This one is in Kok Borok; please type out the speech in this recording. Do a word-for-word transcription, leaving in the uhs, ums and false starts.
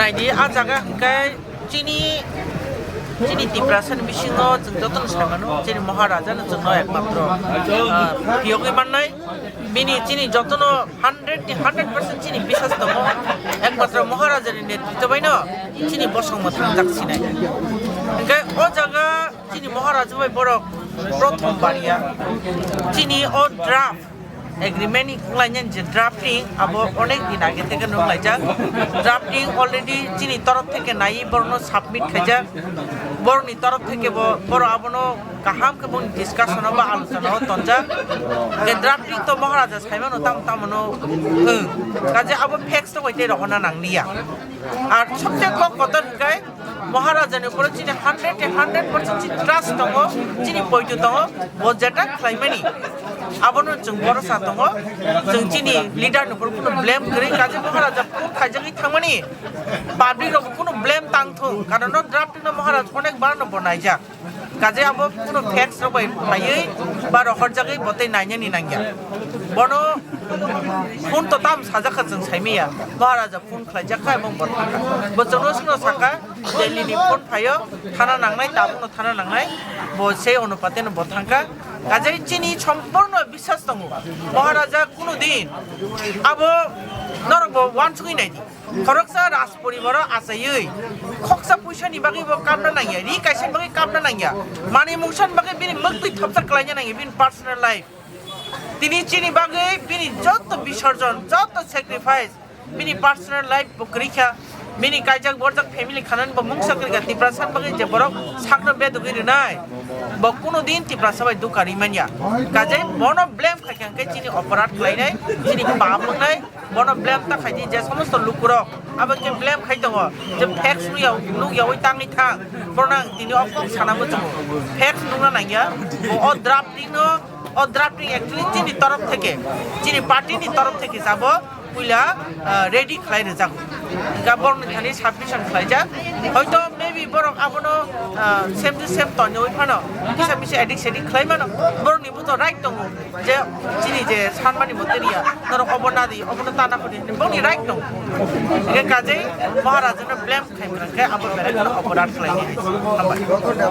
Naidi, a jaga hwnkhe chini, chini Tiprasani bisingo chwng jotono sai mano, chini Maharaja no chwngno ekmatro, ah, phiyogwi mannai. Bini chini jotono hundred ni hundred percent chini bisas tongo, ekmatro Maharaja ni netritwo baino chini bosong mwthang jak sinai. Hwnkhe o jaga chini Maharaja bai borok prothom bariya. Chini o draft agreement ni wnglainani je drafting, abo onek din age theke nunglaijak. Drafting already chini torof theke naiwi borokno submit khaijak. Borokni torof theke bo, borok abono kaham khe boni discussion o ba alochona o tonjak. Je drafting to Maharaja saimano tamo tamo no wng. Kaje abo facts to bai tei rohorna nangliya. Ar sobse kok kotor hwnkhe Maharaja ni upore chini hundred ni hundred percent chini trust tongo, chini poito tongo, bo jeta khlaimani. Abono chwng borosa tongo, chwng chini leader ni upor kuno blame kwrwi, kaje Maharaja phone khaijagwi thangmani, public rok kuno blame tang thung, karon no drafting no Maharaja onek bar no bo naijak. Kaje abo kuno facts rok bai phaiwi ba rohorjagwi bo tei nainani nangya. Bono phone to tam sajak kha chwng saimaya, Maharaja phone khlaijak kha, ebong bo thangkha. Bo chwngno swngno sakha, Delhi ni phone phaio, thana nangnai, tabukno thana nangnai, bo sei onupateno bo thangkha. Kaje chini sompurno biswas tongo, Maharaja kuno din abo norok bo wansugwi naidi. Khoroksa raj poribaro achaiwi, khoksa puisani bagwi bo kamna nangya, ri kaisani bagwi kamna nangya, manwi mungsani bagwi bini mwktwi thopsa klaina nangya, bini personal life. Tini chini bagwi bini joto bisorjon, joto sacrifice, bini personal life bo kwrwi kha, bini kaijak borjak family khanani bo mungsa kwrwi kha, Tiprasa bagwi je borok sakno bedugwi rwnai, bo kuno din Tiprasa bai dukha rwi manya. Kaje bono blame khai kha hwnkhe chini oporad khlainai, chini pap wngnai, bono blame ta khai di je somosto lukurok abo khe blame khai tongo je facts nukya, nukyawi tangwi thang, borok nang tini o kok sana muchungo, facts nukna nangya, bo o drafting no O drafting actually chini torof theke, chini party ni torof theke jabo puila, ah, ready khlai rwjago. Hingkha borokni thani submission khlaijak. Hoito maybe borok abono, ah, same to same tonyawi phano kisa misa edik sedik khlai mano. Borokni bo to right tongo je chini je sanmani bo teriya norok obo nadi, obono tana khudi hinwi boni right tongo. Hingkhe kajei Maharaja no blame khai mano khe abo berai kheno oporad khlainai hai. Hambai.